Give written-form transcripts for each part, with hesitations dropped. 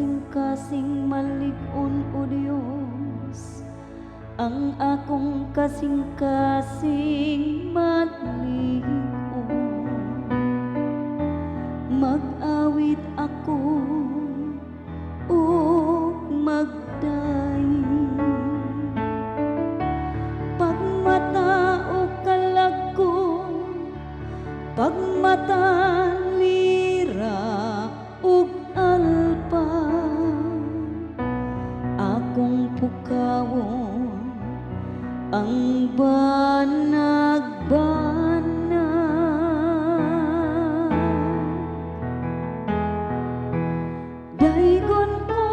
Kasing-kasing malig-on, O Diyos, ang akong kasing-kasing malig-on. Mag-awit ako ug magdayi. Pagmata o kalag ko, pagmata lira ug alpa, akong pukawon ang banag-banag. Daygon ko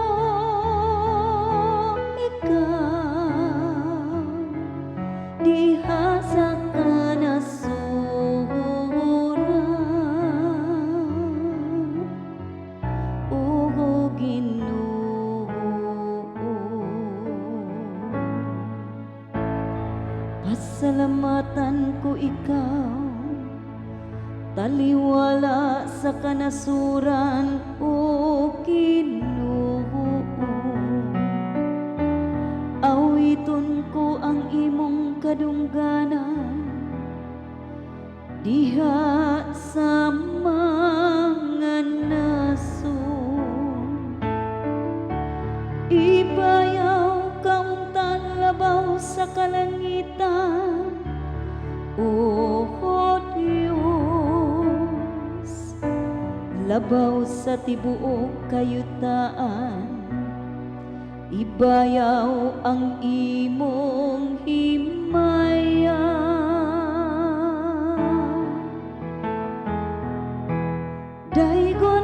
ikaw diha sa kanasuran, O Ginoo. Pasalamatan ko ikaw taliwala sa kanasuran, O Ginoo. Awiton ko ang imong kadungganan diha sa mga nasod. Ibayaw ka labaw sa kalangitan, O Diyos, labaw sa tibuok kayutaan. Ibayaw ang imong himaya. Daygon